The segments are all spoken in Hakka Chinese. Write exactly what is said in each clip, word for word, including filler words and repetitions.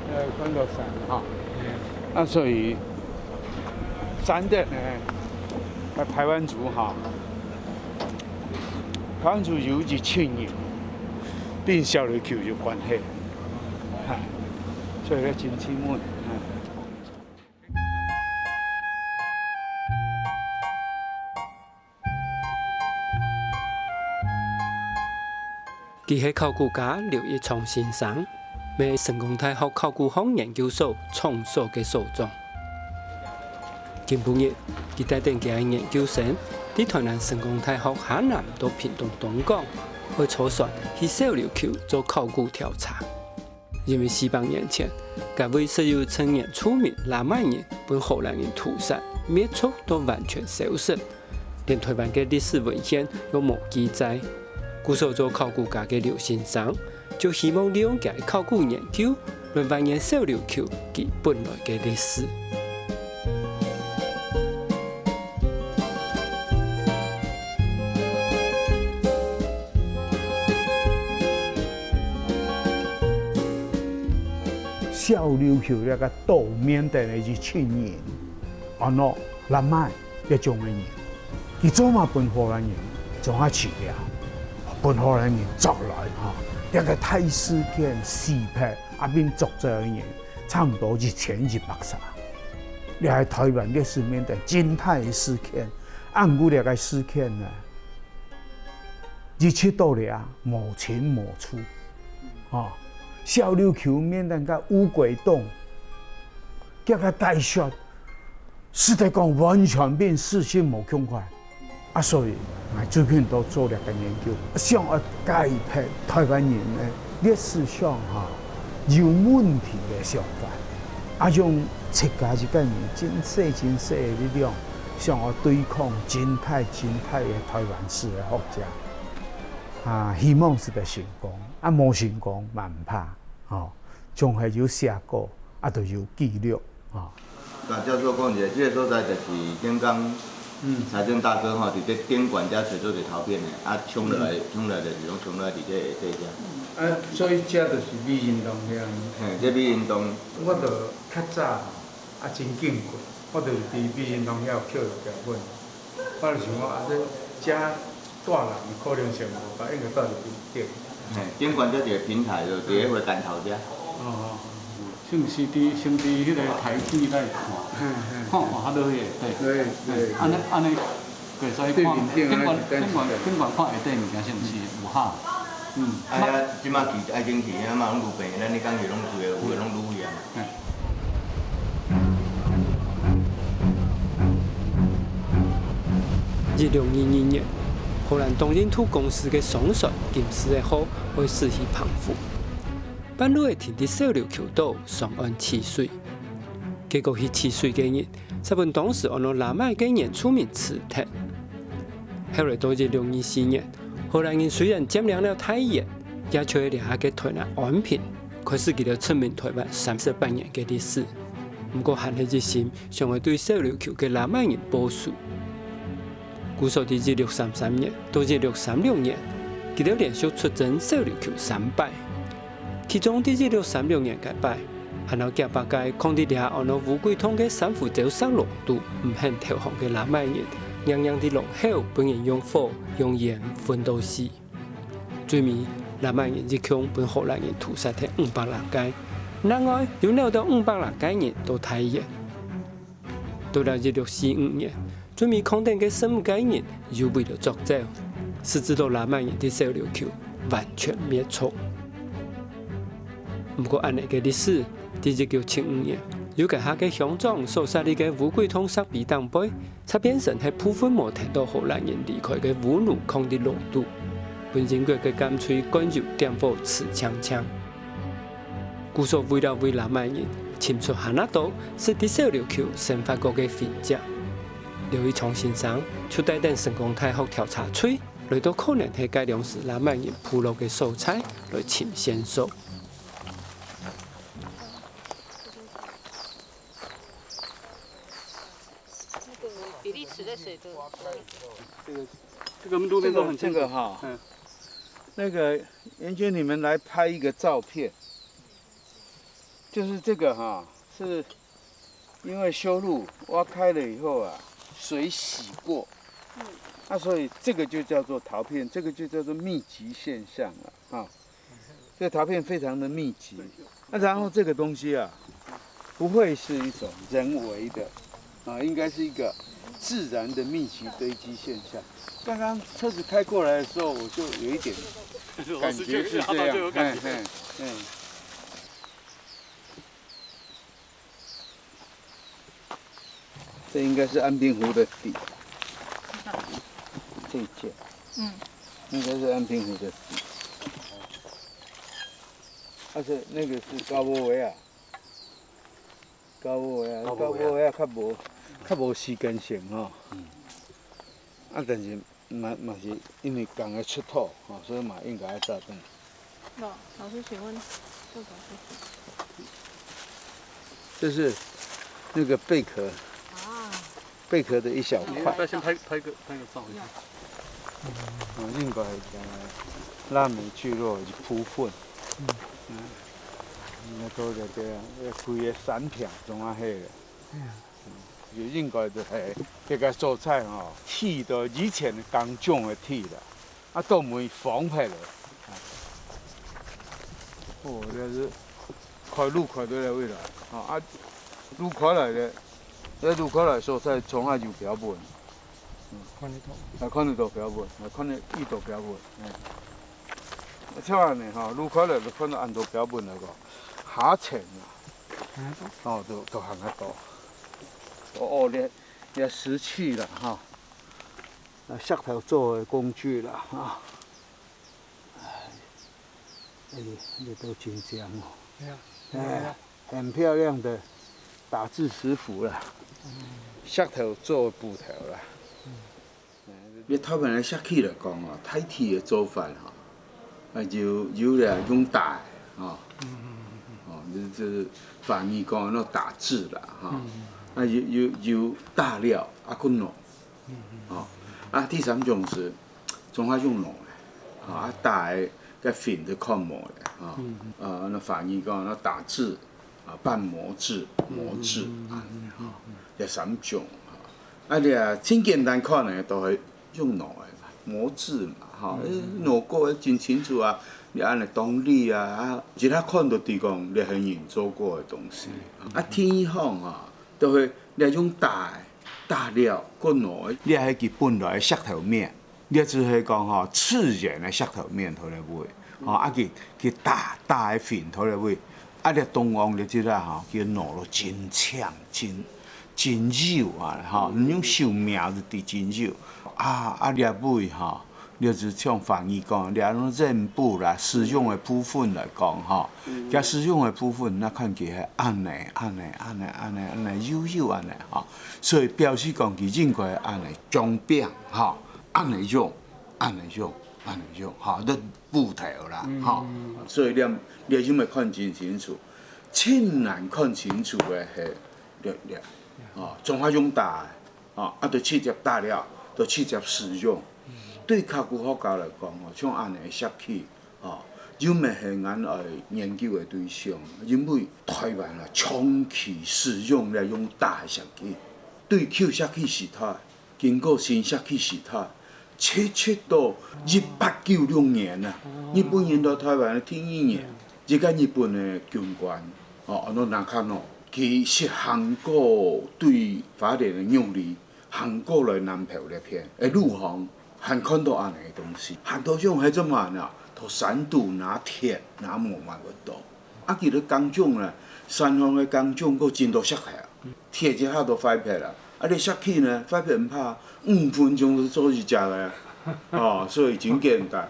呃，看到山哈。啊，所以山頂呢，啊，排灣族哈，排灣族有一群人，跟小琉球有關係，哈，所以佢真親密，哈。 佢係考古家劉益昌先生，乜係成功大學考古學研究所場所个所長。今晡日，佢帶等佢个研究生，在台南成功大學下南到屏東東港，愛坐船去小琉球做考古調查。 因為四百年前，該位設有陳年住民拉麥人分荷蘭人屠殺、滅族到完全消失，連台灣个歷史文獻都無記載。故所做考古家个劉先生，就希望利用佢个考古研究，來還原小琉球佢本來个歷史。 小琉球這个島面頂个一群人，安到拉麥這種个人，佢做麼分荷蘭人掌握住了，分荷蘭人捉來哈，這个大事件死忒，啊，並捉走个人，差毋多一千一百儕。這係台灣歷史面頂真大个事件，啊，毋過這个事件呢， 一直到這無清無楚。吼，小琉球面頂个烏鬼洞，這个大雪，實在講完全變事實無共款。啊，所以，𠊎最近都做這个研究，想愛解決台灣人个歷史上哈，有問題个想法，啊，用自家一个人真細真細个力量，想愛對抗真大真大个台灣史个學者。 啊，希望係會成功，啊，無成功嘛毋怕，吼，總係有寫過，啊，就有記錄，吼。啊，教授講一下，這个所在就是頂港，嗯。財政大哥吼，佇這頂懸遮找著一个圖片的，啊，衝落來，嗯。衝落來就是講衝落來佇這下底遮。啊，所以這就是美人洞遐。嘿，這美人洞。我就較早吼， 啊，真緊過，我就是佇美人洞遐有抾著條粉，我就想講啊，這遮蹛人可能性無大，應該蹛入去頂。嘿，頂懸遮一个平台，就佇咧花崗頭遮。哦，哦，哦，是毋是佇，先佇彼个台底來看？嘿，嘿。看，看，較落去下底。對，對，嘿，按呢，對。按呢，對，所以看，對面頂按呢頂懸，一等一等。頂懸看下底物件是毋是有效？嗯。啊，遐，這馬去愛緊去，遐嘛攏愈平，咱咧講是攏有的，有的攏愈遠。嘿。 一六二二年，荷蘭東印度公司个商船金斯一號愛駛去澎湖，半路仔停佇小琉球島上岸取水。結果去取水个人，煞分當時安到拉麥个原住民緝忒。後來到一六二四年，荷蘭人雖然佔領了大園，也就係這下个台南安平， 開始佢兜殖民台灣三十八年个歷史，毋過還係一心想愛對小琉球个拉麥人報仇。故所佇一六三三年到一六三六年，佢兜連續出征小琉球三擺。其中佇一六三六年該擺，還有幾百个囥佇這下安到烏鬼洞个珊瑚礁石籠肚毋肯投降个拉麥人，硬硬在路口分人用火、用煙焚到死。最尾，納滿人一共分荷蘭人屠殺忒五百零個，另外又扭到五百零個人到大員。到了一六四五年，最尾囥等个十五個人又為了捉走，使之到納滿人在小琉球完全滅族。毋過，恁呢个歷史，在一九七五年，由該下个鄉長所設立个烏鬼洞石碑頂背， 就變成係部分無跈到荷蘭人離開个烏奴囥在路肚，分英國个艦隊趕入點火呲淨淨。故所為了為納滿人尋出還較多識在小琉球生活過个痕跡，劉一聰先生就帶等成功大學調查隊，來到可能係該量時納滿人部落个所在來尋線索。 那個比例尺在誰的？這個，這個路邊都很清楚。這個哈，嗯，那個嚴娟，你們來拍一個照片，就是這個哈，是因為修路挖開了以後啊，水洗過，嗯，那所以這個就叫做陶片，這個就叫做密集現象了哈。 这陶片非常的密集。那然后这个东西啊，不会是一种人为的，啊，应该是一个自然的密集堆积现象。刚刚车子开过来的时候，我就有一点感觉是这样，嘿嘿，嗯。这应该是安平湖的底，这一件，嗯，应该是安平湖的底。 啊，是那个是高波围啊，高波围啊，高波围啊，高波围啊，较无，较无时间性吼。嗯。啊，但是嘛嘛是因为刚刚出土吼，所以嘛应该要炸弹。哦，老师，请问这个是？这是那个贝壳。啊。 贝壳的一小块。那先拍拍个拍个照一下。哦，应该是拉美聚落的部分。嗯，那都在这样，要开个三条中啊黑的。嗯，也应该的，嘿，这个所在哦，铁的以前的工匠的铁的，啊，都没放开了。哦，这是开路开到了位了，啊，啊，路开来了。 在路口来说，在从下有标本，看得到。还看得到标本，还看得遇到标本，哎。像恁呢哈，路口来就看到恁多标本来个，下沉啊，哦，都都行得到。哦哦，这这石器啦哈，啊，石头做的工具啦哈。 哎，这都真靚哦。对啊，哎，很漂亮的打制石斧啦，石头做斧头啦。你台湾的石器来讲哦，大体的做法哈，啊有有咧用打的哈，哦，这这法语讲那打制啦哈，啊有有有打料啊，个弄。 哦，啊，第三种是中华用弄的，啊，打个个粉都看无了，啊，呃，那法语讲那打制，啊，半磨制、磨制啊，哈，这三种哈。啊，你啊，真简单看呢，都系用弄的，磨制嘛，哈，弄过真清楚啊，你按呢动力啊，啊，其他看都知讲你很有做过的东西。啊，第一行啊，都会你用打的。 打料个脑，你系佢本来个石头面，你只系讲吼自然个石头面头来位，吼啊佢佢打打个粉头来位，啊你东方你知啦吼，佢脑咯真强真真幼啊吼，你用手摸就知真幼，啊啊你位吼。 你就像法语讲，你用染布啦，使用个部分来讲吼，佢使用个部分，那看起来恁呢、恁呢、恁呢、恁呢、恁呢，幼幼恁呢吼，所以表示讲佢应该恁呢装病吼，恁呢用、恁呢用、恁呢用吼，都布头啦吼，所以你你因为看真清楚，真难看清楚个系，对对，吼，总系用打个。 吼，啊，就直接打了，就直接使用。对考古学家来讲吼，像恁呢个石器，吼，又毋系恁爱研究个对象，因为台湾啊长期使用了用打个石器，对旧石器时代，經過新石器時代，直直到一八九六年啊，日本人到台灣个第二年，一个日本个軍官，哦，安到Nakano，佢係行過對花蓮个玉里，行過來南投這片个路項，還看到恁樣个東西，還多種係做麼呢？到山肚拿鐵拿木買會到。啊，佢个工種呢，山上个工種个真多石頭，鐵一下都壞忒啊。啊，你石器呢，壞忒毋怕，五分鐘就做一隻个，哦，所以真簡單。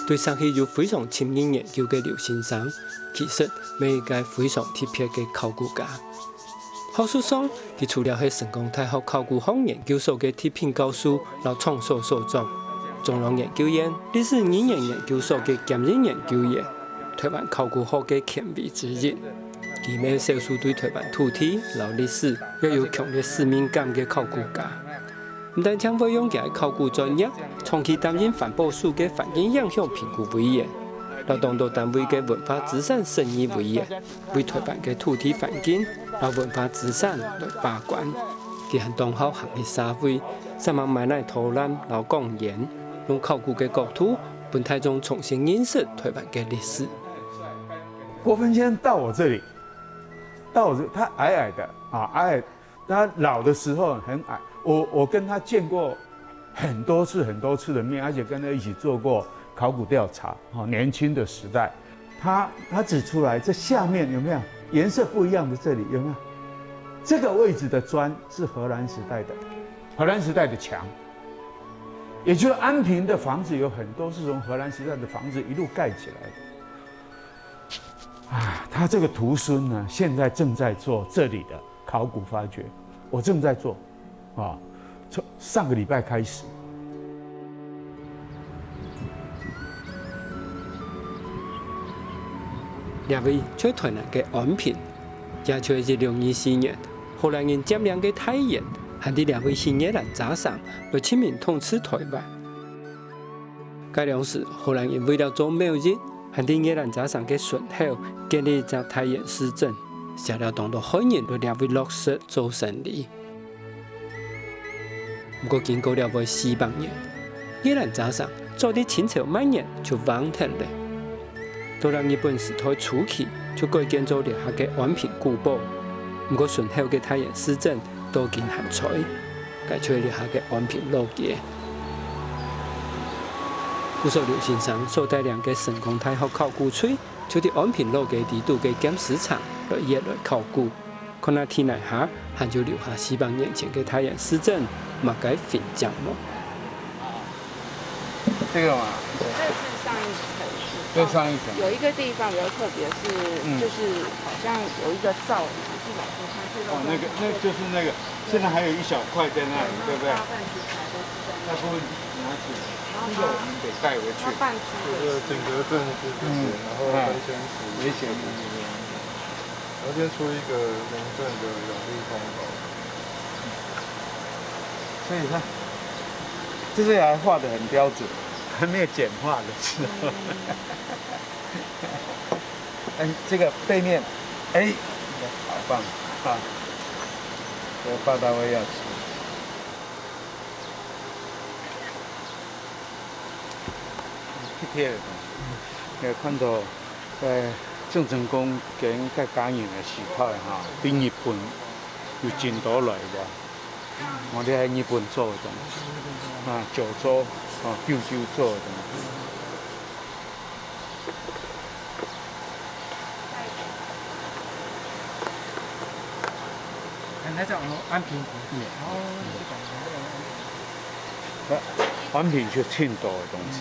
對石器有非常深入研究个劉先生，其實乜一个非常特別个考古家。學術上，佢除了係成功大學考古學研究所个特聘教授摎創所所長，中央研究院歷史語言研究所个兼任研究員，台灣考古學个權威之一。佢乜係少數對台灣土地摎歷史也有強烈使命感个考古家。毋單淨會用佢个考古專業，長期擔任環保署个環境影響評估委員，摎當多單位个文化資產審議委員， 為台灣个土地環境摎文化資產來把關。佢還當好行入社會，煞猛買泥導覽摎講演，用考古个角度，分大眾重新認識台灣个歷史。國芬先生到我這裡，到我這，他矮矮的啊，矮矮，他老的時候很矮。我我跟他見過很多次很多次的面，而且跟他一起做過考古调查。哈，年轻的时代，他他指出来这下面有没有颜色不一样的？这里有没有？这个位置的砖是荷兰时代的，荷兰时代的墙，也就是安平的房子有很多是从荷兰时代的房子一路盖起来的。啊，他这个徒孙呢，现在正在做这里的考古发掘，我正在做，啊，从上个礼拜开始。這位就係台南个安平，也就係一六二四年，荷蘭人佔領个大園，還在這位起月蘭茶城來殖民統治台灣。該量時，荷蘭人為了做貿易，還在月蘭茶城个脣口建立一隻大園市鎮，吸了當多漢人來這位落腳做生理。 毋過經過了會四百年，月蘭茶城早在清朝末年就荒忒了。到了日本時代初期，就改建做這下个安平古堡。毋過脣口个大園市鎮到今還在，該就係這下个安平老街。故所劉先生所帶領个成功大學考古隊，就在安平老街裡肚个劍獅場來挖來考古。 看下地泥下還有留下四百年前个大園市鎮麼个痕跡無？這個嘛，這是上一層，這上一層。有一個地方比較特別是，嗯就是好像有一個灶，是老師他是哦，那個，那就是那個，現在還有一小塊在那裡，對不對？大半食材都是在那不會拿去，然後那個我們得帶回去。他半吃就是景德镇是不是？嗯然後跟天池危險的那個。然後先出一個明鄭的永利通寶。所以它這些還畫得很標準，還沒有簡化的時候。哎，這個背面，哎，好棒啊！這個報道會要吃。貼貼的東西，也看到 在鄭成功跟佢家人个時代哈，對日本有真多來个。我這係日本做个東西，啊，九州，啊，九州做个東西。那叫安平古典。安平就盡多个東西。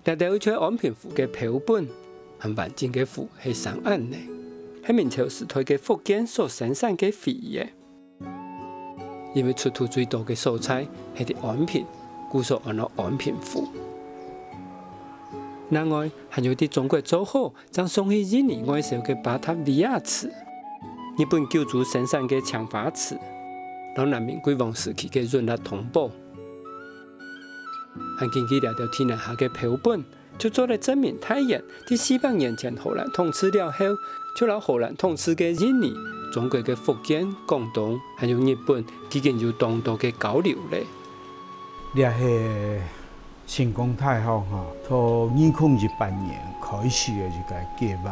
這兜就係安平湖个標本，還完整个湖係生恁呢，係明朝時代个福建所生產个回憶。因為出土最多个所在係在安平，故所安到安平湖。另外，還有在中國做好 正送去印尼外銷个巴塔維亞瓷，日本九州生產个青花瓷，摎南明貴王時期个韻律通報。還根據這兜地泥下个標本，就做得證明大員在四百年前荷蘭統治了後，就摎荷蘭統治个印尼、中國个福建、廣東，還有日本，已經有當多个交流咧。這係成功大學吼，從二零一八年開始个一個計畫。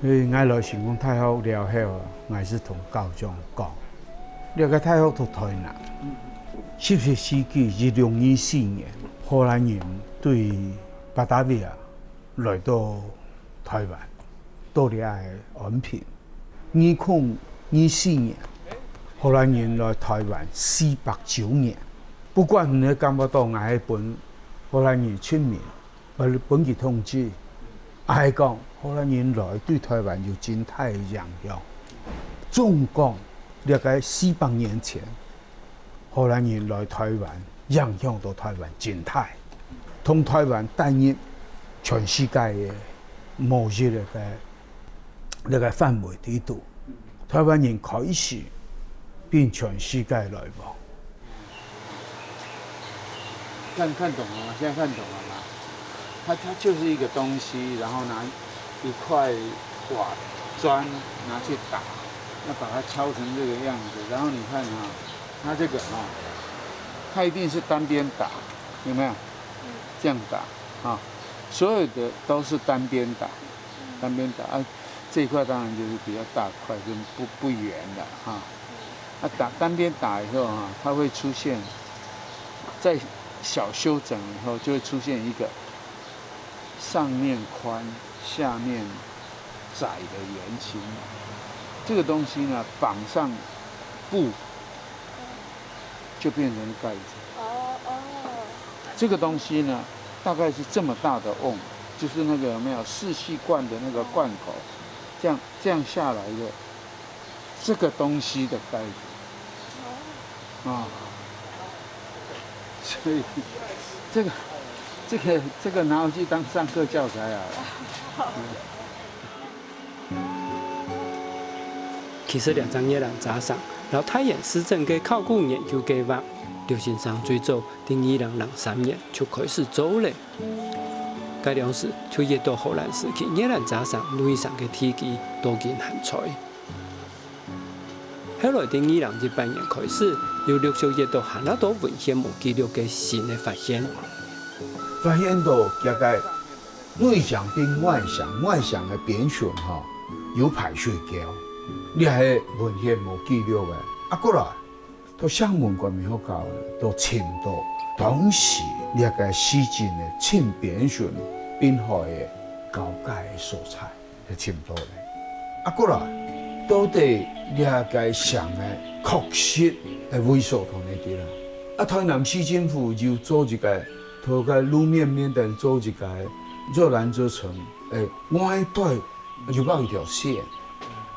因為𠊎來成功大學了後啊，𠊎係同校長講，這個大學在台南，十七世紀一六二四年，荷蘭人對巴達維亞來到台灣，到這个安平。二零二四年，荷蘭人來台灣四百週年。不管你感覺到𠊎係分荷蘭人殖民，分佢統治，抑係講荷蘭人來對台灣有真大个影響。總講，這個四百年前，荷蘭人來台灣，影響到台灣真大，同台灣帶入全世界个貿易个該个範圍裡肚。台灣人開始分全世界來往。看，看懂了嗎？現在看懂了嗎？它，它就是一個東西，然後拿一塊瓦磚拿去打，那把它敲成這個樣子，然後你看啊，它這個啊，它一定是單邊打，有沒有？這樣打啊，所有的都是單邊打，單邊打啊，這一塊當然就是比較大塊，就不，不圓了哈。啊，打，單邊打以後哈，它會出現，在小修整以後，就會出現一個上面寬、下面窄的圓形。這個東西呢，綁上布，就變成蓋子。哦，哦。這個東西呢，大概是這麼大的甕，就是那個有沒有四氣罐的那個罐口，這樣，這樣下來的這個東西的蓋子。哦。啊。所以，這個，這個，這個拿回去當上課教材啊。嗯。 其實這隻月蘭茶城摎大園市整个考古研究計畫，劉先生最早在二零零三年就開始做咧。該當時就挖到荷蘭時期月蘭茶城內城个地基，到今還在。後來在二零一八年開始，又陸續挖到還較多文獻無記錄个新个發現。發現到這個 內牆比外牆，外牆个邊脣吼，有排水溝，這係文獻無記錄个。啊，過來，到廈門國民學校个，都尋到當時這個四井个正邊脣濱海个交界个所在，就尋到咧。啊，過來，到底這個城个確實个位所在在哪位啦？啊，台南市政府有做一個，在該路面面頂做一個 熱蘭遮城，欸，外背有畫一條線，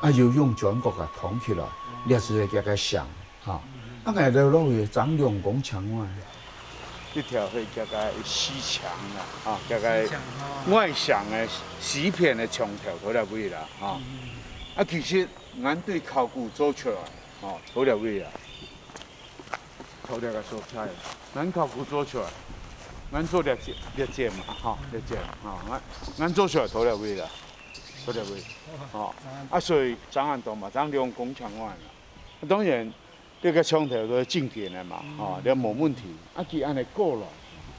啊，又用磚角共通起來，這就係這個城，哈。啊，𠊎兜落去張良廣場外，這條係這個西牆啦，哈，這個西牆，哦。外牆个西片个牆頭在這位啦，哈。嗯。啊，其實𠊎對考古做出來，吼，在這位啊。 在這個所在，𠊎考古做出來，𠊎做這節，這節嘛，吼，這節，吼，𠊎，𠊎做出來在這位啦，在這位，吼，啊，所以張安東嘛，張良廣場外啦。啊，當然，這個牆頭都係正經个嘛，吼，這無問題。啊，佢恁樣過來，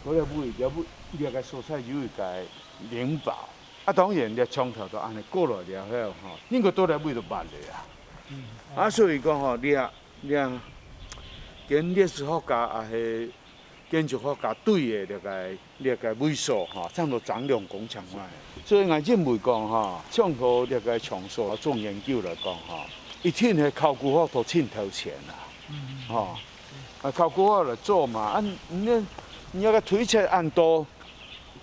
在這位，這位，這個所在有一個靈堡。啊，當然，這牆頭都恁樣過來了後，吼，應該在這位就捌了啊。啊，所以講吼，這 這，跟歷史學家抑係建築學家對个這個，這個位所吼，差毋多張良廣場外。所以𠊎認為講吼，像在這個場所做研究來講吼，一定係考古學在盡頭前啦。嗯。吼，啊，考古學來做嘛，啊，你，你該个推測恁多，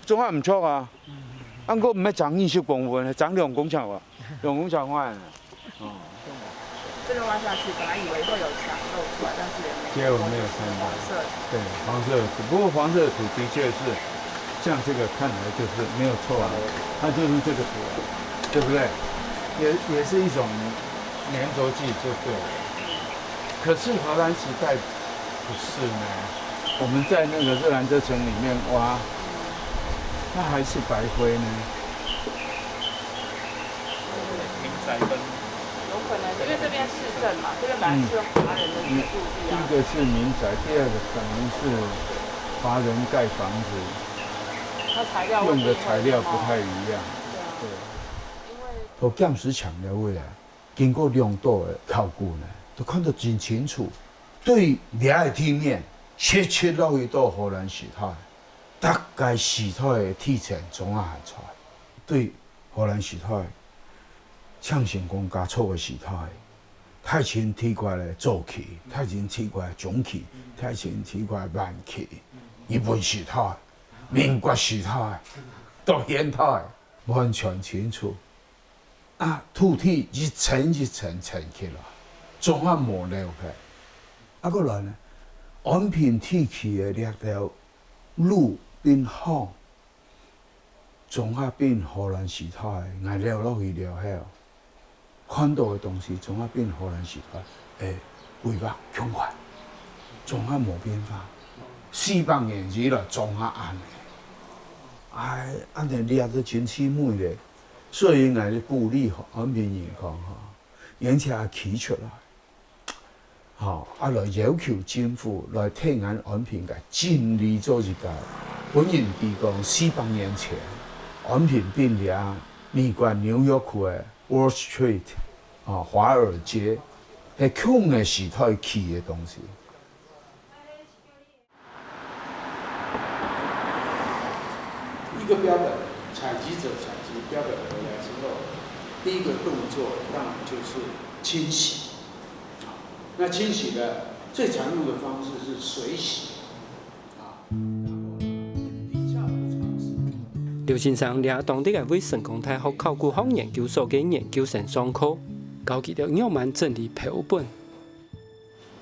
總還毋錯啊。啊，毋過毋係張二十公分，係張良廣場啊。 用紅墙外。哦。这个挖下去，本来以为会有墙露出来，但是也没有，结果没有看到。就是黄色的。对，黄色的土，不过黄色的土的确是像这个看来就是没有错啊，它就是这个土啊，对不对？也，也是一种粘着剂就对了。可是荷兰时代不是呢，我们在那个热兰遮城里面挖，它还是白灰呢。民宅跟有可能，因为这边市政嘛，这边本来是华人的居住地啊。一个是民宅，第二个可能是华人盖房子，它材料会用的材料不太一样。一样。对啊，对。因为都岩石墙了未来，经过两度的考古呢，都看得真清楚。对这个地面，直直落去到荷兰时代，大概时代的地层总还在。对荷兰时代，像成功加速的时代，太清地块的早期，太清地块的中期，太清地块的晚期，日本时代、民国时代，到现代，完全清楚。啊，土地一层一层层起来，总还无留下。啊，过来呢，安平地区的这条路变好，总还变荷兰时代，𠊎留落去了后，看到的东西总还变荷兰时代，诶，规划共款，总还无变化。四百年以来，总还安尼。哎，安尼你也是真气馁咧。所以，𠊎就鼓励安平人讲吼，人家企出来。 吼，啊來要求政府來替𠊎安平个整理做一个。本人知講四百年前，安平並了美國紐約區个Wall Street，吼，華爾街，係共个時代起个東西。 一个标本，采集者采集标本回来之后，第一个动作当然就是清洗。那清洗的最常用的方式是水洗。劉先生也當得个為成功大學考古學研究所个研究生上課，教佢兜仰般整理標本。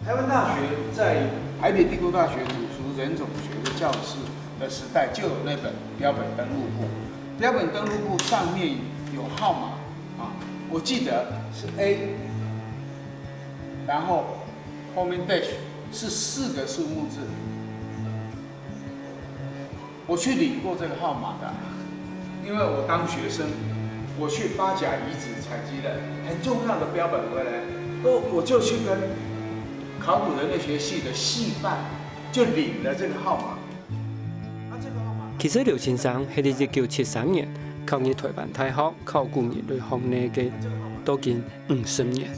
台湾大学在台北帝国大学土族人种学的教室的时代，就有那本标本登录簿。标本登录簿上面有号码啊，我记得是 A，然后后面 dash 是四个数目字。 我去领过这个号码的，因为我当学生，我去八甲遗址采集了很重要的标本回来，我我就去跟考古人类学系的系办就领了这个号码。那这个号码其實劉先生係在一九七三年考入台灣大學考古人類學系个，到今五十年。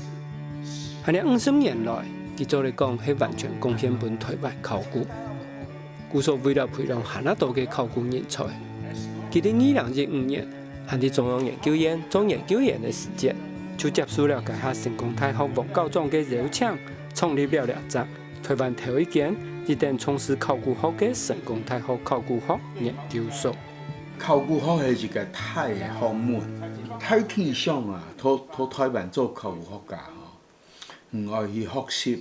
還這五十年來，佢做得講係完全貢獻分台灣考古。 故所為了培養還較多个考古人才，佢在二零一五年還在中央研究院做研究員个時節，就接受了該下成功大學王校長个邀請，創立了這隻台灣頭一間一等重視考古學个成功大學考古學研究所。考古學係一个大个學問，大體上啊，在在台灣做考古學家吼，你愛去學習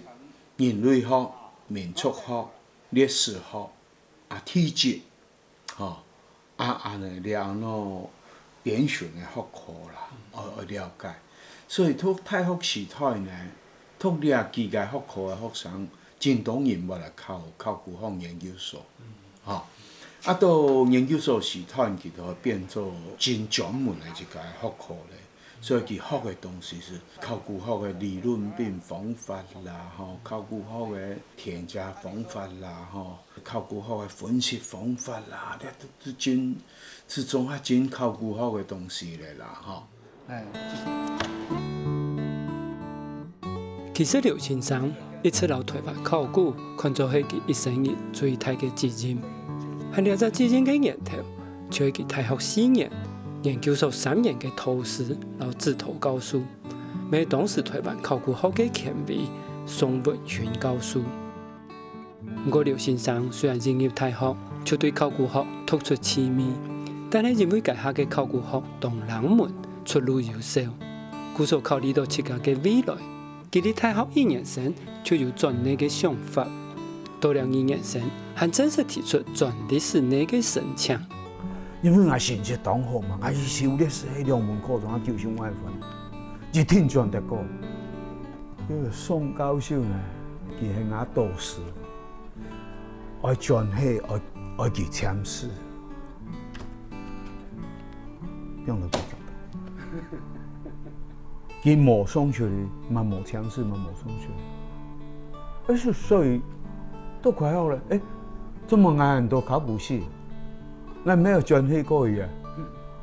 人類學、民族學、 歷史學啊、地質，吼，啊恁呢了後，典型个學科啦，愛愛了解。所以讀大學時代呢，讀這幾个學科个學生，真多人會來考考古學研究所，吼。啊到研究所時代，佢就變做真專門个一个學科咧。 所以佢學个東西係考古學个理論並方法啦，吼，考古學个添加方法啦，吼，考古學个分析方法啦，這都係真係總下真考古學个東西咧啦，吼。哎。其實劉先生一直摎台灣考古看做係佢一生人最大个責任，還這隻責任个源頭，就係佢大學四年、研究所三年个導師摎指導教授，乜係當時台灣考古學个權威宋文勳教授。毋過劉先生雖然一入大學就對考古學讀出趣味，但係因為該下个考古學當冷門，出路又少，故所考慮到自家个未來， 佢在大學一年生就有轉系个想法，到了二年生還正式提出轉系个申請。因為𠊎成績當好嘛，𠊎修歷史係兩門課，總下九十外分，一定轉得過。這个宋教授呢，佢係𠊎導師，愛轉去，愛，愛去簽字，用了佢講。佢無送出去，嘛無簽字，嘛無送出去。但是所以都快好了，哎，怎麼俺都考不起？那沒有轉去過呀？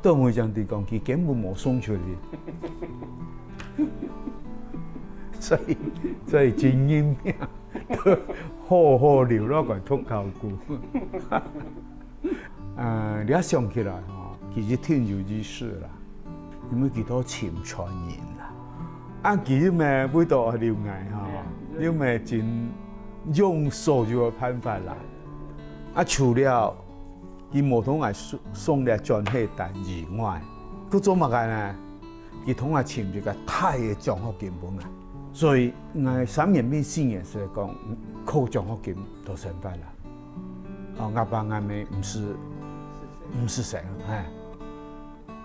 都會這樣子講，佢根本無送出去。所以，所以真認命，好好留落來讀考古。呃，你要想起來吼，其實挺有意思啦，因為佢都尋傳人啦。啊，佢又咩為到愛留𠊎吼，又咩真用所有个辦法啦。啊，除了佢無同𠊎送，送這轉去單以外，佢做麼个呢？佢同𠊎尋一個大个獎學金分𠊎。所以𠊎三年變四年係講考獎學金都生活啦。哦，𠊎爸𠊎姆毋使，毋使生，哎。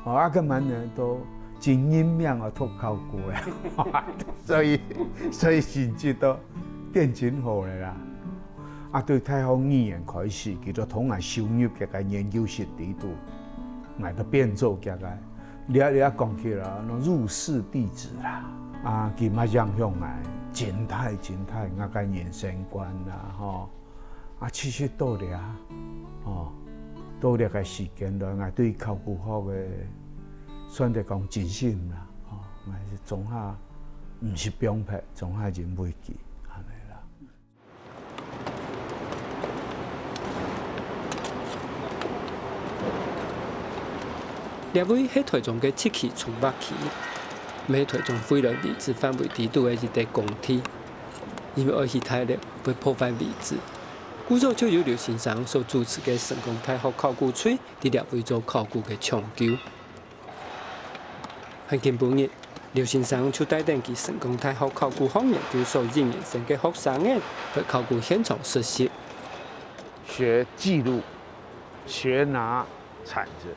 哦，啊，該滿人都真認命啊，讀考古个，所以，所以成績都變真好了啦。啊，對大學二年開始，佢就同𠊎收入這個研究室裡肚，𠊎就變做這個，你啊，你啊講起來，那入室弟子啦。啊，佢嘛影響𠊎，真大真大，𠊎个人生觀啦，吼。 啊，其實到這，哦，到這个時間來，𠊎對考古學个，算得講真心啦，哦，𠊎係總下毋係放忒，總下認為佢，恁呢啦。這位係臺中个七期重劃區，毋係臺中惠來遺址範圍裡肚个一垤工地。 因為愛起大樓會破壞遺址，故所就由劉先生所主持个成功大學考古隊在這位做考古个搶救。還今晡日，劉先生就帶等佢成功大學考古學研究所一年生个學生仔來考古現場實習。學記錄，學拿鏟子，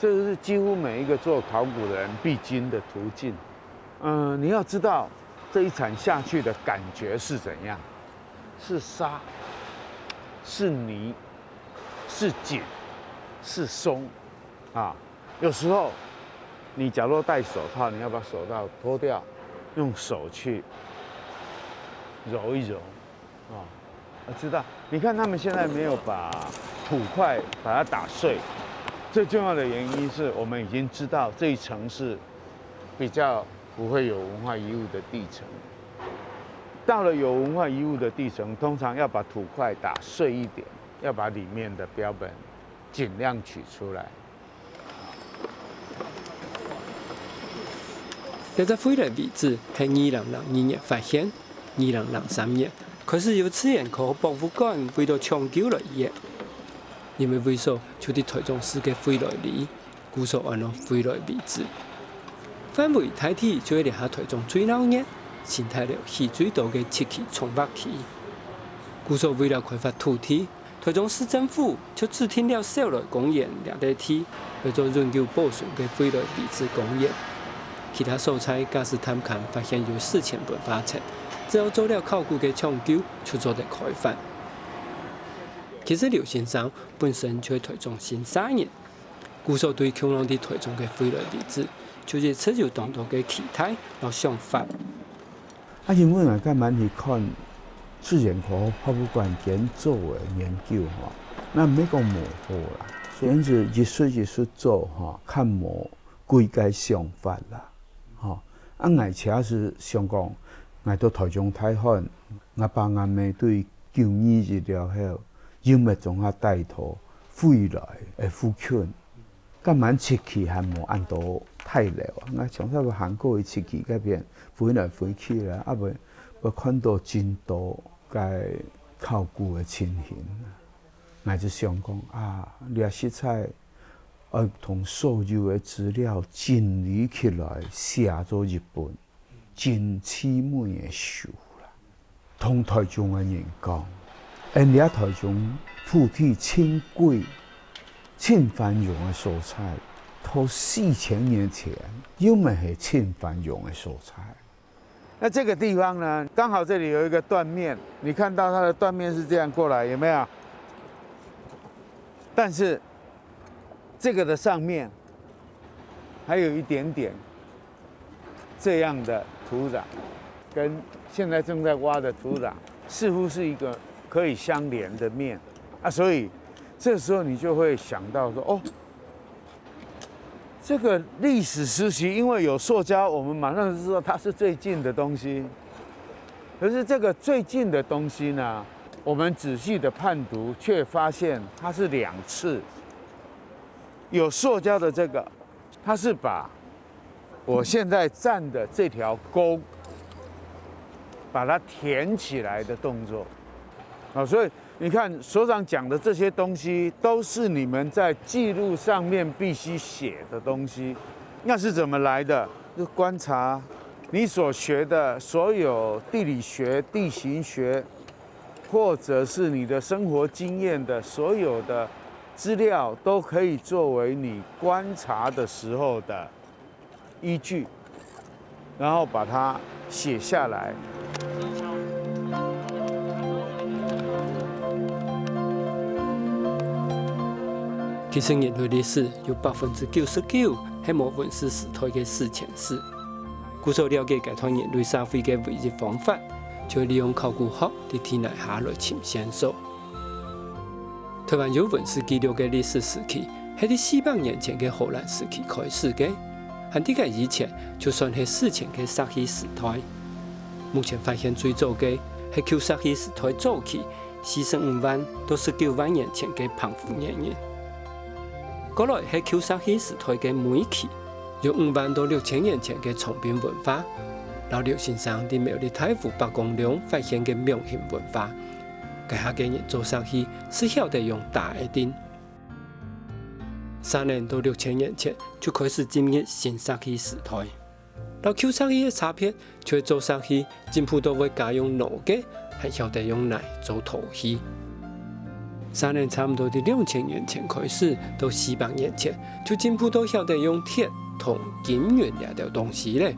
這是幾乎每一個做考古的人必經的途徑。嗯，你要知道這一鏟下去的感覺是怎樣，是沙，是泥，是緊，是鬆，啊，有時候你假如戴手套，你要把手套脱掉，用手去揉一揉，啊，要知道，你看他們現在沒有把土塊把它打碎，最重要的原因是我們已經知道這一層是比較不會有文化遺物的地層。到了有文化遺物的地層，通常要把土塊打碎一點，要把裡面的標本盡量取出來。這隻惠來遺址係二零零二年發現，二零零三年開始由自然科博物館為著搶救來挖，因為位所就在臺中市个惠來里， 故所安到惠來遺址。範圍大體就係這下臺中最鬧熱、新大樓起最多个七期重劃區。故所為了開發土地，臺中市政府就指定了小來公園這塊地，來做永久保存个惠來遺址公園。其他所在假使探勘發現有史前文化層，只要做了考古个搶救，就做得開發。其實劉先生本身就係臺中新社人， 故所對共樣在臺中个惠來遺址，就一直有當多个期待摎想法。啊，因為𠊎較慢去看自然科博物館建築个研究吼，那毋係講無好啦，總之一術一術做吼，較無幾个想法啦，吼。啊，𠊎自家係想講，𠊎到臺中大漢，𠊎爸𠊎姆對九二一了後，又毋係總下帶到惠來个附近， 該滿七期還無恁多大樓啊，𠊎常常會行過去七期該片，飛來飛去啦，啊，會，會看到真多个考古个情形。𠊎就想講啊，這實在愛同所有个資料整理起來，寫做一本。 真淒美个書啦。同臺中个人講，𫣆這臺中土地真貴、真繁榮个所在，到四千年前又乜係真繁榮个所在。那这个地方呢，刚好这里有一个断面，你看到它的断面是这样过来，有没有？但是这个的上面还有一点点这样的土壤，跟现在正在挖的土壤似乎是一个可以相连的面啊，所以这时候你就会想到说，哦，这个历史时期，因为有塑胶，我们马上就知道它是最近的东西。可是这个最近的东西呢，我们仔细的判读，却发现它是两次。有塑胶的这个，它是把我现在站的这条沟，把它填起来的动作。啊，所以你看，所长讲的这些东西，都是你们在记录上面必须写的东西。那是怎么来的？就观察你所学的所有地理学、地形学，或者是你的生活经验的所有的资料，都可以作为你观察的时候的依据，然后把它写下来。其實人類歷史有百分之九十九係無文字時代个史前史。故所了解該段人類社會个唯一方法，就係利用考古學在地泥下來尋線索。 台灣有文字記錄个歷史時期，係在四百年前个荷蘭時期開始个，還在該以前就算係史前个石器時代。目前發現最早个係舊石器時代早期四十五萬到十九萬年前个澎湖原人。過來係舊石器時代个尾期，有五萬到六千年前个長濱文化，摎劉先生在苗栗大湖伯公崙發現个茗形文化。 該下个人做石器係曉得用打个釘。三千到六千年前就開始進入新石器時代。摎舊石器个差別，就係做石器進步到會加用腦个，還曉得用泥做陶器。三千差毋多在兩千年前開始，到四百年前就進步到曉得用鐵、銅、金、銀這兜東西咧。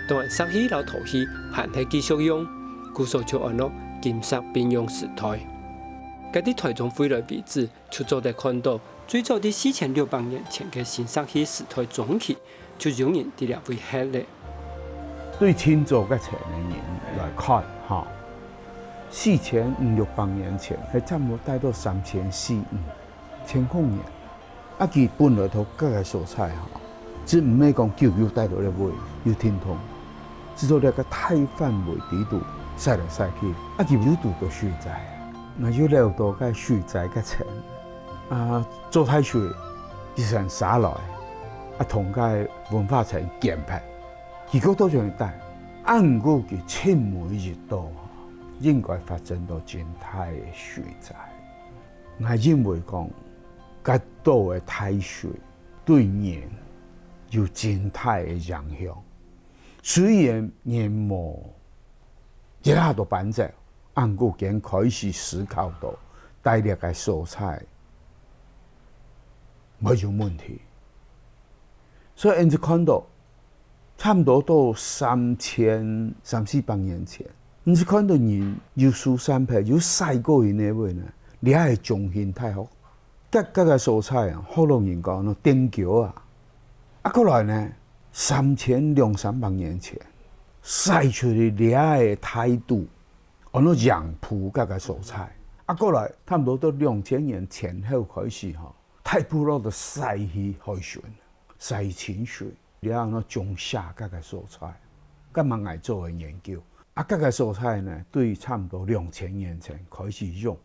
當然，石器摎陶器還係繼續用，故所就安到金石並用時代。 該在台中惠來遺址就做得看到，最早在四千六百年前个新石器時代中期，就有人在這位歇咧。對清朝該層个人來看，哈，四千五六百年前，係差毋多戴到三千四五，千空年。 啊，佢本來頭該个所在吼，只毋係講久久戴到這位有停動，只做這个大範圍地圖曬來曬去，啊，佢有堵到水災，啊有了到該水災个層，啊，做大水，佢先沙來，啊，同該文化層建排，結果都像戴，啊，毋過佢盡尾一到，應該發生到真大个水災。 𠊎認為講，該兜个大水對人有真大个影響。雖然人無一下都搬走，毋過已經開始思考到戴這个所在無有問題。所以𠊎兜看到 差毋多到三千、三四百年前，你係看到人有疏散忒，有徙過去哪位呢？這係中興大學，該該个所在啊，學老人講喏，碇橋啊。啊，過來呢，三千兩三百年前，徙出去這个大肚，安到營埔該个所在。啊，過來差毋多到兩千年前後開始吼，大部落都徙去海脣，徙去清水。 了後呢，種茶該个所在，該嘛𠊎做个研究。啊，該个所在呢，對差毋多兩千年前開始用，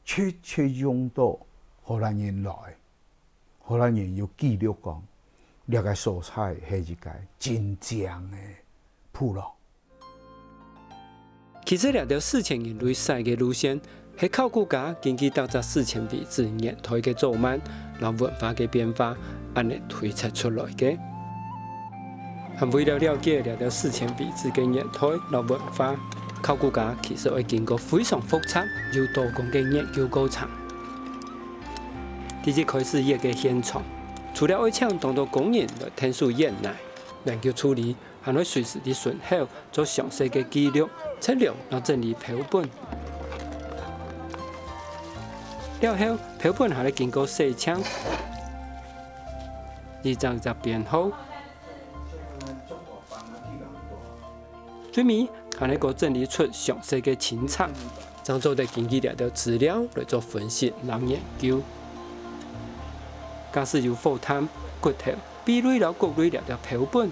直直用到荷蘭人來。荷蘭人有記錄講，這个所在係一个真靚个部落。 其實這條史前人類徙个路線，係考古家根據逐隻史前遺址年代个早慢，摎文化个變化，恁呢推測出來个。還為了了解這條史前遺址个年代摎文化，考古家其實愛經過非常複雜又多工个研究過程。第一開始挖个現場，除了愛請當多工人來𢯭手挖泥，研究處理還會隨時佇脣口做詳細个記錄、測量摎整理標本。了後，標本還會經過洗淨，一隻一隻編號，最尾還會過整理出詳細个清冊，正做得根據這兜資料來做分析摎研究。假使有火炭、骨頭、 貝類摎穀類這兜標本，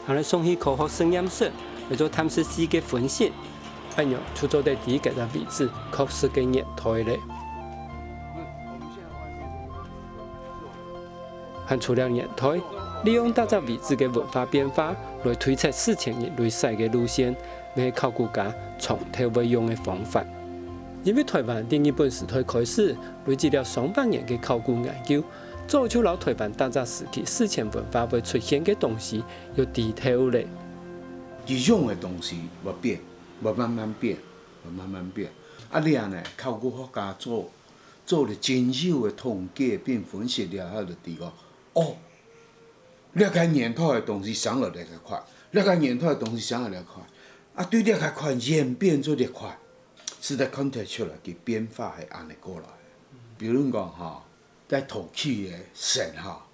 還愛送去科學實驗室來做碳十四个分析，恁樣就做得知該隻位置確實个年代咧。還除了年代，利用逐隻位置个文化變化來推測史前人類徙个路線，乜係考古家長透會用个方法。因為臺灣對日本時代開始累積了上百年个考古研究， 早就摎臺灣逐隻時期史前文化會出現个東西有知透咧。一樣个東西會變，會慢慢變，會慢慢變。啊，這呢，考古學家做，做了真有个統計並分析了後就知講，哦，這个年代个東西生了這个款，這个年代个東西生了這个款，啊，對這个款演變做這款，實在看得出來，佢變化係恁呢過來。比如講哈， 該陶器个色哈，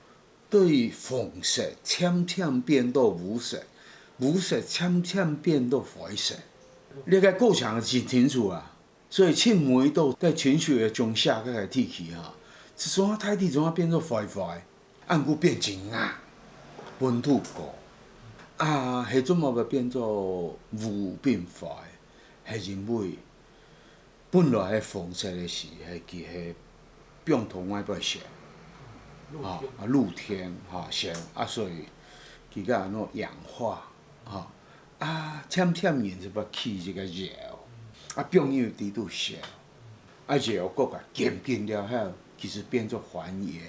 對紅色漸漸變到烏色，烏色漸漸變到灰色。這个過程真清楚啊，所以盡尾到該清水个中下該个地區哈，這種大地總變做灰灰，恁久變真硬，溫度高。啊，係做麼个變做烏變灰？係因為 本來係紅色个時，係佢係放到外背燒，啊，露天，哈，燒，啊，所以佢个恁樣氧化，哈，啊，漸漸人就會起這个窯，啊，放入底肚燒，啊，窯過个堅堅了後，其實變做還原。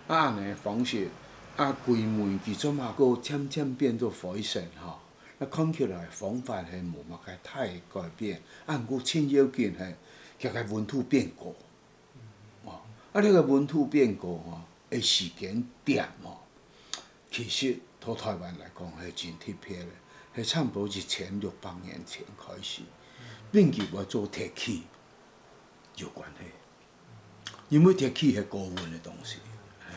啊，恁呢方式，啊，歸暝佢做麼个漸漸變做灰色，哈。 該看起來方法係無麼个大改變，啊，毋過盡要緊係，佢个溫度變高。哦，啊，這个溫度變高吼，个時間點吼，其實對臺灣來講係真特別个，係差毋多一千六百年前開始，並佢會做鐵器有關係，因為鐵器係高溫个東西。嘿。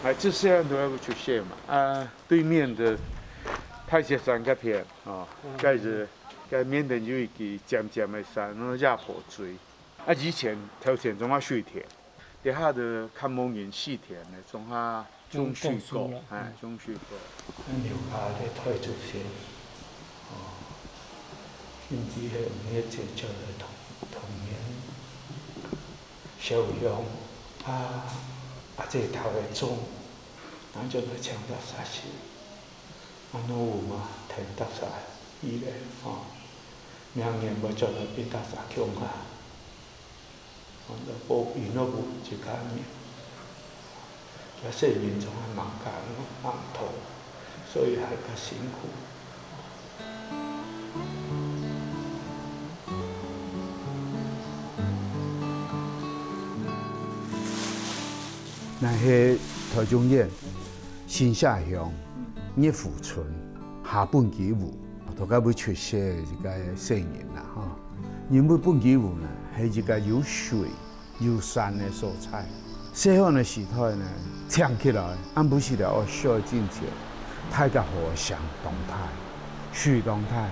哎，這細漢都還無出世嘛，啊，對面个大雪山該片，哦，嗯。該係，該面頂有一支尖尖个山，安到野火錐。啊，以前頭前總係水田，這下就較無人蒔田了，總係 種水果，種，種樹啦，哎，嗯。種水果。恁樣啊，這代祖先，哦，甚至係毋係最少个童，童年，燒香啊，啊，這頭个種，咱就來請大家食，啊，攏有嘛，天大家以來，吼，明年要轉來變大家共下。 安到保庇落去一家人，這細人總係吂教吂讀，所以還較辛苦。若係台中縣新社鄉熱湖村下畚箕湖，大概會出世一个細人啦，吼。因為畚箕湖呢，係一个有水 有山个所在。細漢个時代呢，醒起來，暗晡時頭愛睡進前，大家河聲當大，水當大，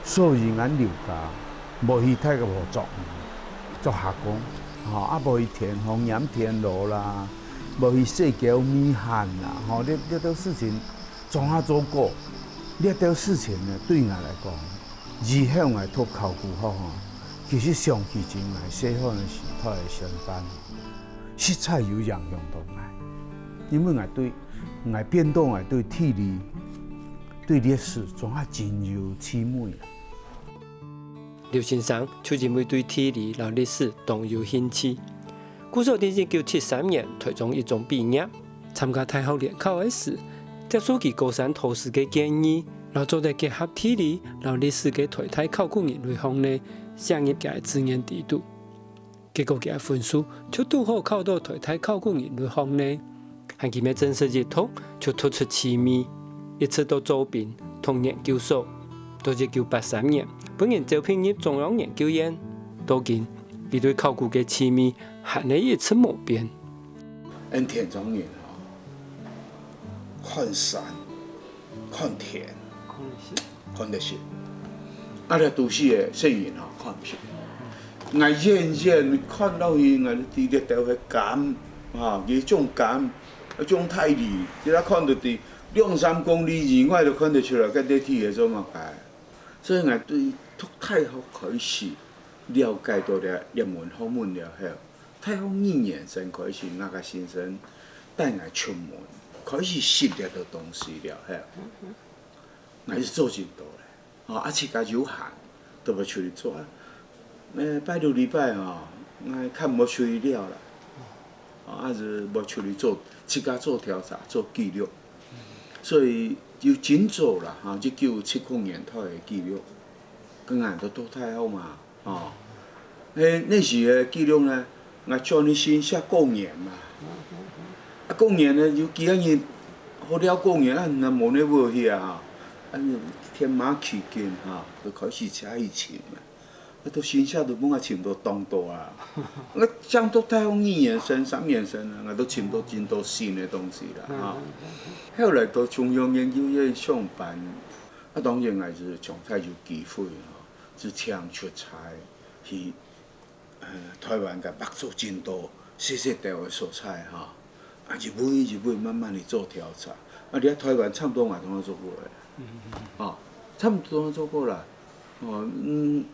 所以𠊎兜家無去大家河捉魚、捉蝦公，吼，啊無去田河拈田螺啦，無去洗狗米糠啦，吼，這，這兜事情 總下做過，這兜事情呢，對𠊎來講，以後𠊎讀考古學吼，其實想起真𠊎細漢个時代个想法，實在有影響到𠊎。因為𠊎對，𠊎變到𠊎對地理、對歷史總下真有趣味啊。 劉先生就因為對地理摎歷史當有興趣，故所在一九七三年臺中一中畢業，參加大學聯考个時，接受佢高三導師个建議，摎做得結合地理摎歷史个臺大考古人類學系，寫入佢个志願底肚。結果佢个分數就堵好考到臺大考古人類學系，還佢乜正式一讀就讀出趣味，一直到做兵讀研究所，到一九八三年分人招聘入中央研究院。到今，佢對考古个趣味還係一直無變。恁田庄人哦，看山、看田、看得識。啊，這都市个細人吼，看毋識。𠊎遠遠看落去，𠊎就知這兜係柑，吼，佢種柑，種大梨，這下看到在兩三公里以外都看得出來，該地係做麼个。所以𠊎對讀大學開始了解到這，這門學問了後，大學二年生開始，𠊎个先生帶𠊎出門，開始識這兜東西了後，𠊎就做真多咧。哦，啊，自家有閒，都會出去做啊。呃，拜六禮拜哦，𠊎較無出去尞啦。哦，啊，就無出去做，自家做調查，做記錄。所以有真多啦，哈，一九七零年代个記錄，跟𠊎都讀大學嘛。 哦，誒，該時个記錄呢，𠊎轉去新社過年嘛。啊，過年呢，有幾个人好尞過年，啊，若無呢，無去啊，哈。啊，天馬去緊哈，就開始車去尋嘛。啊，到新社都分𠊎尋到當多啊。𠊎正讀大學二年生、三年生啊，𠊎都尋到真多新个東西啦，哈。後來到中央研究院上班，啊，當然𠊎就常常有機會哈。 就請出差去，呃，臺灣个北部真多細細兜个所在哈，啊，一步一步慢慢去做調查。啊，你看臺灣差不多𠊎通做過个，哦，差不多通做過啦。哦，嗯，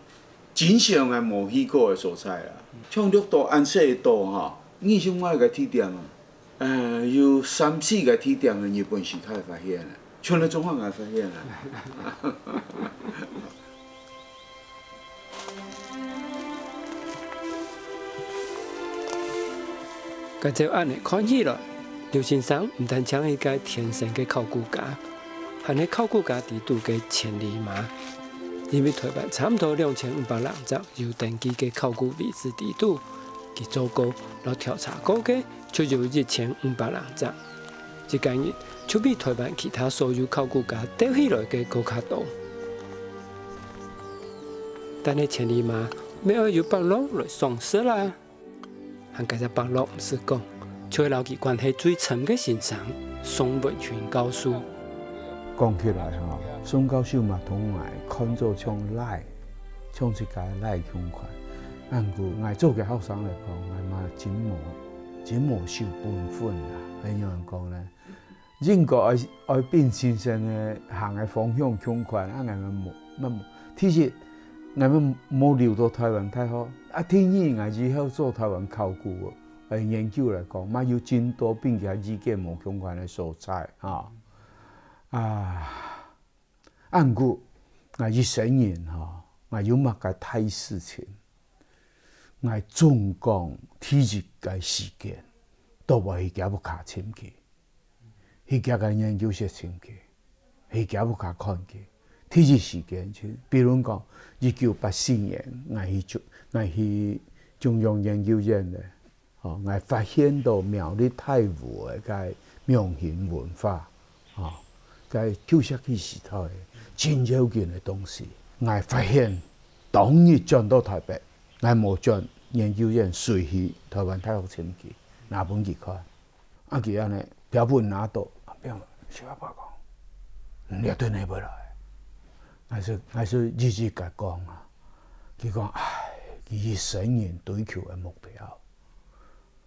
真少𠊎無去過个所在啦。像綠島恁細个島哈，二十外个地點啊， 呃，有三四个地點个日本時代發現了，全个中華人發現了。該照恁呢看起來，劉先生毋單淨係一個天生个考古家，還係考古家裡肚个千里馬。因為臺灣差毋多兩千五百零隻有登記个考古遺址裡肚，佢做過摎調查過个 就有一千五百零隻。一個人就比臺灣其他所有考古家鬥起來个閣較多。但係千里馬乜愛有伯樂來賞識啦。還該隻伯樂毋使講，就係摎佢關係最深个先生，宋文勳教授。講起來吼，宋教授嘛同𠊎看做像倈，像自家倈共款。啊，毋過𠊎做个學生來講，𠊎嘛真無 真無守本分啦。係仰般講呢？應該愛，愛覕先生个行个方向共款，啊，𠊎嘛無，嘛無。第一，𠊎嘛無留到臺灣大學。啊，第二，𠊎以後做臺灣考古个研究來講，嘛有真多並且意見無共款个所在啊。啊， 啊，毋過，𠊎一生人吼，𠊎有麼个大事情，𠊎總講第一个時間，都會去厥屋下尋佢，去厥个研究室尋佢，去厥屋下看佢。第一時間尋，比如講，一九八四年，𠊎去中，𠊎去中央研究院咧， 吼，𠊎發現到苗栗大湖个該苗人文化，吼，該舊石器時代个真要緊个東西。𠊎發現當日轉到臺北，𠊎無轉研究院，隨去臺灣大學尋佢，拿分佢看。啊，佢恁呢，標本拿到，啊，標本小阿伯講，嗯，這對哪位來？𠊎就，𠊎就一一甲講啊。佢講，唉，佢一生人追求个目標，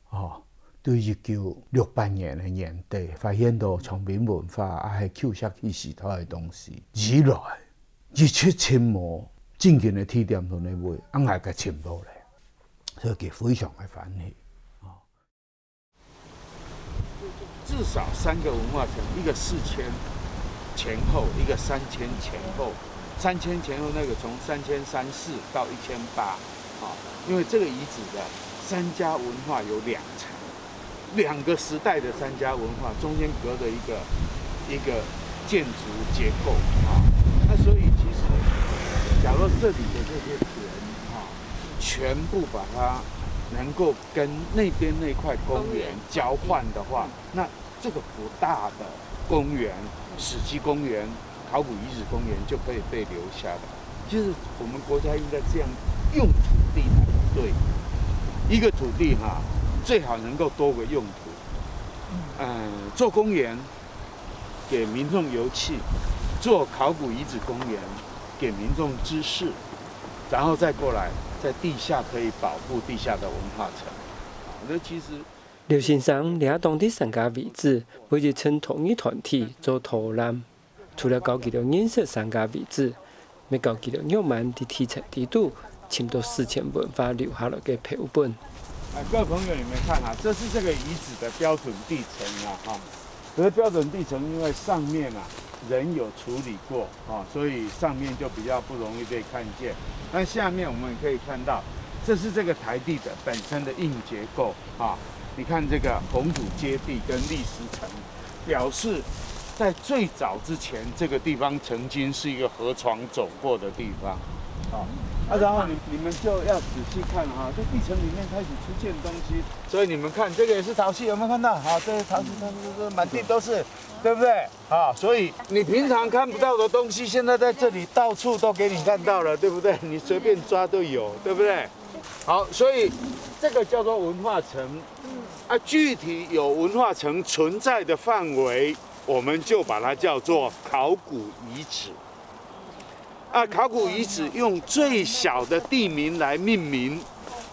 吼，對一九六八年个年底，發現到長濱文化，啊，係舊石器時代个東西。以來，一直尋無正經个地點同哪位，啊，𠊎个尋到咧，所以佢非常个歡喜。吼。至少三个文化層，一个四千前後，一个三千前後， 三千前后那个从三千三四到一千八，啊，因为这个遗址的三家文化有两层，两个时代的三家文化中间隔着一个，一个建筑结构，啊，那所以其实假如这里的这些田，啊，全部把它能够跟那边那块公园交换的话，那这个不大的公园，史迹公园、考古遗址公园就可以被留下来。其实我们国家应该这样用土地才对，一个土地哈，最好能够多个用途。嗯，做公园给民众游憩，做考古遗址公园给民众知识，然后再过来在地下可以保护地下的文化层。那其实劉先生這當地三个遺址，為一陣土耳團體做導覽，除了教佢兜認識三个遺址，乜教佢兜仰般在地層底肚尋到史前文化留下來个標本。哎，各位朋友，你们看啊，这是这个遗址的标准地层啊，哈。可是标准地层因为上面啊人有处理过啊，所以上面就比较不容易被看见。但下面我们可以看到，这是这个台地的本身的硬结构啊。你看这个红土阶地跟砾石层，表示在最早之前，这个地方曾经是一个河床走过的地方啊。啊，然后你你们就要仔细看哈，这地层里面开始出现东西，所以你们看这个也是潮汐，有没有看到？好，这些潮汐都是满地都是，对不对？啊，所以你平常看不到的东西，现在在这里到处都给你看到了，对不对？你随便抓都有，对不对？好，所以这个叫做文化层。啊，具体有文化层存在的范围，我们就把它叫做考古遗址。啊，考古遗址用最小的地名来命名，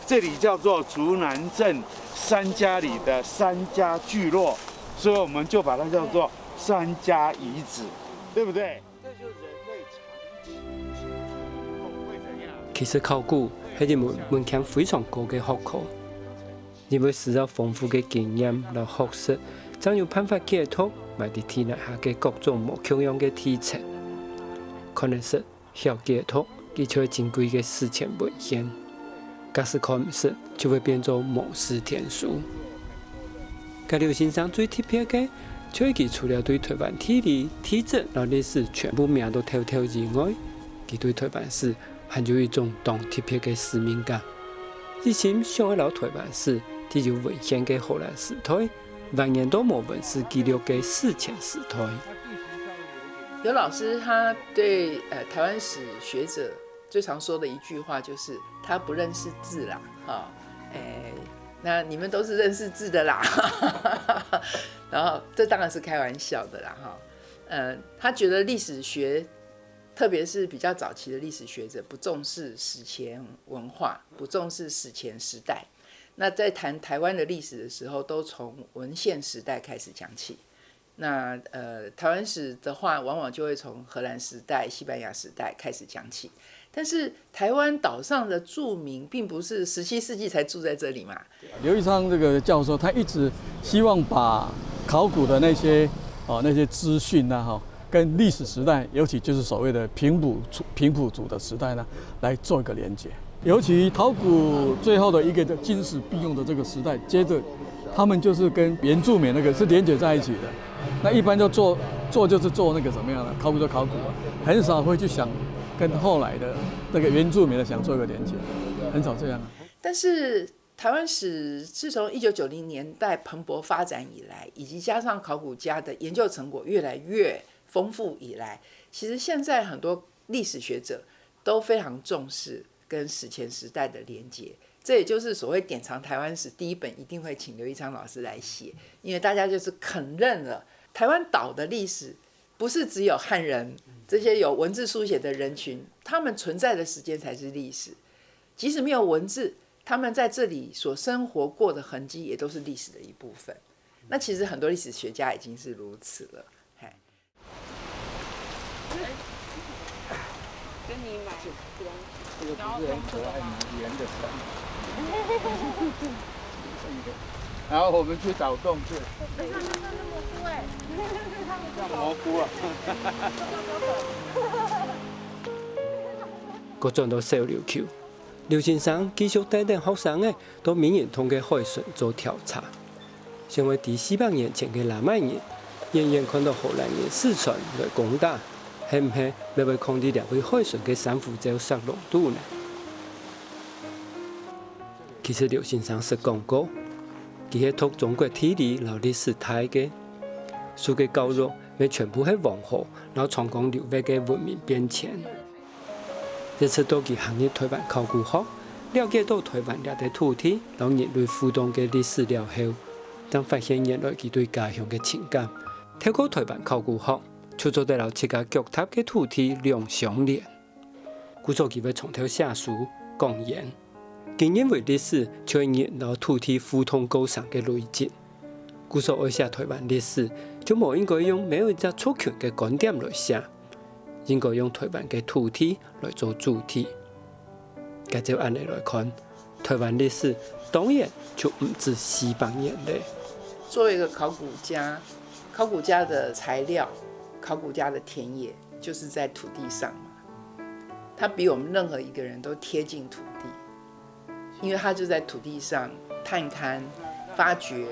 这里叫做竹南镇三家里的三家聚落，所以我们就把它叫做三家遗址，对不对？这就是人类长期居住的地方会怎样？其實考古係一門門檻非常高个學科，因為需要豐富个經驗摎學識，正有辦法解讀埋在地泥下个各種無共樣个地層。看得出，曉解讀，佢就係珍貴个史前文獻；假使看毋識，就會變做無字天書。該劉先生最特別个，就係佢除了對臺灣地理、地質摎歷史全部摸到透透以外，佢對臺灣史還有一種當特別个使命感。一心想愛摎臺灣史，在有文獻个荷蘭時代，還原到無文字記錄个史前時代。劉老師他對呃臺灣史學者最常說的一句話就是他不認識字啦，哈，哎，那你們都是認識字的啦，然後這當然是開玩笑的啦，哈，呃，他覺得歷史學，特別是比較早期的歷史學者不重視史前文化，不重視史前時代。那在談臺灣的歷史的時候，都從文獻時代開始講起。那呃，臺灣史的話，往往就會從荷蘭時代、西班牙時代開始講起。但是臺灣島上的住民並不是十七世紀才住在這裡嘛。劉益昌這個教授，他一直希望把考古的那些哦那些資訊呢，哈，跟歷史時代，尤其就是所謂的平埔族平埔族的時代呢，來做一個連接。尤其考古最後的一個軍事必用的這個時代，接著他們就是跟原住民那個是連接在一起的。那一般就做做就是做那個怎麼樣呢？考古就考古啊，很少會去想跟後來的那個原住民的想做一個連接，很少這樣啊。但是台灣史自從一九九零年代蓬勃發展以來，以及加上考古家的研究成果越來越豐富以來，其實現在很多歷史學者都非常重視跟史前時代的連接。這也就是所謂典藏台灣史第一本一定會請劉益昌老師來寫，因為大家就是肯認了台灣島的歷史不是只有漢人這些有文字書寫的人群，他們存在的時間才是歷史。即使沒有文字，他們在這裡所生活過的痕跡也都是歷史的一部分。那其實很多歷史學家已經是如此了。嘿，跟你買，这个不是很可爱吗？圆的。然后我们去找洞穴。那那那那蘑菇哎，像蘑菇啊。過轉到小琉球，劉先生繼續帶等學生仔到名人堂个海脣做調查。想愛知四百年前个拉買人，遠遠看到荷蘭人駛船來攻打，係毋係也會囥在這位海脣个珊瑚礁石籠肚呢？其實劉先生識講過，佢係讀中國地理摎歷史大个，受个教育乜全部係黃河摎長江流域个文明變遷。一直到佢行入台灣考古學，了解到台灣這塊土地摎人類互動个歷史了後，正發現原來佢對家鄉个情感，透過台灣考古學，就做得摎自家腳踏个土地兩相連。故所佢會長透寫書、講演。佢認為歷史就係人摎土地互動過程个累積。故所愛寫台灣歷史，就無應該用某一隻族群个觀點來寫，應該用台灣个土地來做主體。該照恁呢來看，台灣歷史當然就毋止四百年了。作為一個考古家，考古家的材料，考古家的田野，就是在土地上嘛。他比我們任何一個人都貼近土地，因為他就在土地上探勘、发掘，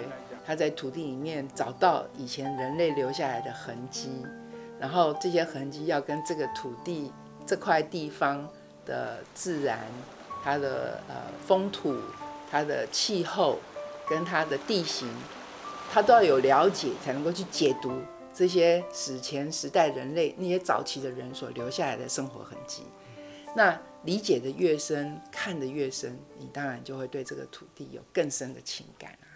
他在土地裡面找到以前人類留下來的痕跡，然後這些痕跡要跟這個土地、這塊地方的自然、它的呃风土、它的气候跟它的地形，他都要有了解，才能够去解读这些史前时代人类那些早期的人所留下来的生活痕迹。那理解的越深，看得越深，你当然就会对这个土地有更深的情感啊。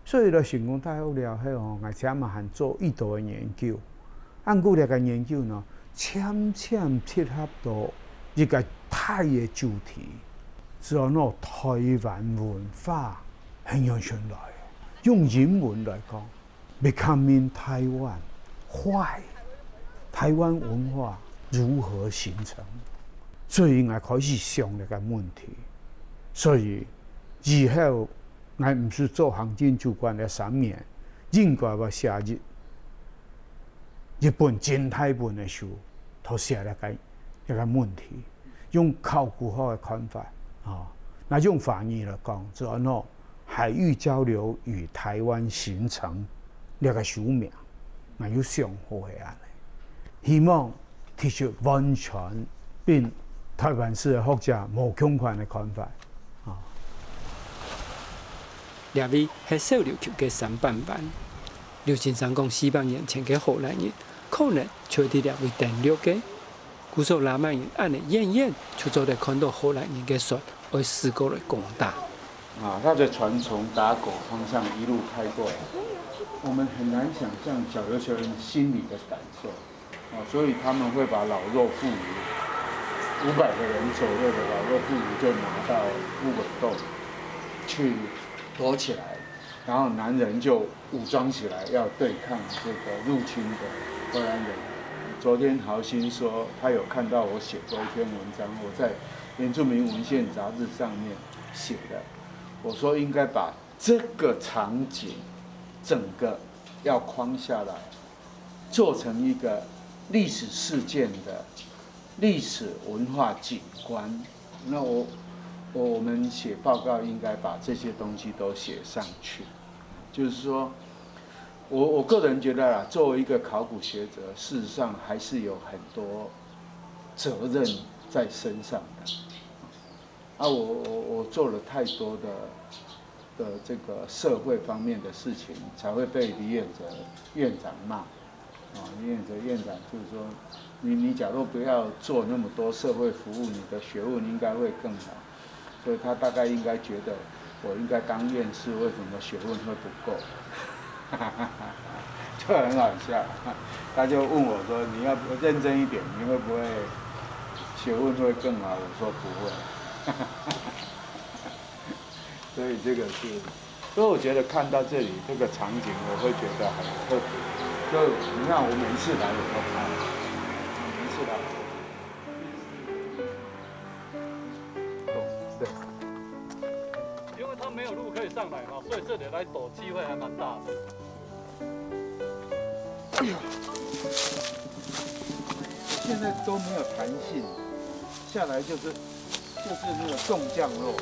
所以咧，成功大學了後吼，𠊎這馬還做一道个研究。毋過這个研究呢，漸漸貼合到一个大个主題，就係講台灣文化係仰般來，用英文來講，becoming Taiwan，why？台灣文化如何形成？所以𠊎開始想這个問題。所以以後 𠊎毋使做行政主管个三年，應該會寫一一本真大本个書，來寫這个這个問題，用考古學个看法，吼，若用華語來講，就安到海域交流與台灣形成這个書名，𠊎有想好係恁呢。希望 其實完全並台灣史个學者無共款个看法。啊，這位係小琉球个三板灣。劉先生講，四百年前个荷蘭人可能就係在這位登陸个。故所拉曼人恁呢遠遠就做得看到荷蘭人个船愛駛過來攻打。啊，他的船從打狗方向一路開過來，我们很难想象小琉球人心里的感受。 哦，所以他们会把老弱妇孺，五百个人左右的老弱妇孺就拿到乌尾洞去躲起来，然后男人就武装起来要对抗这个入侵的荷兰人。昨天豪兴说他有看到我写过一篇文章，我在原住民文献杂志上面写的，我说应该把这个场景整个要框下来， 做成一个历史事件的历史文化景观。那我我我们写报告应该把这些东西都写上去，就是说，我我个人觉得啦，作为一个考古学者，事实上还是有很多责任在身上的。啊，我我我做了太多的的这个社会方面的事情，才会被李远哲院长骂。啊，李远哲院长就是说，你你假如不要做那么多社会服务，你的学问应该会更好。所以他大概应该觉得我应该当院士，为什么学问会不够？就很好笑。他就问我说：“你要不认真一点，你会不会学问会更好？”我说：“不会。”所以这个是，所以我觉得看到这里这个场景，我会觉得很特别。就你看，我每一次来我都看，每一次来我都看。对。因为它没有路可以上来嘛，所以这里来躲机会还蛮大的。现在都没有弹性，下来就是就是那个冻降落。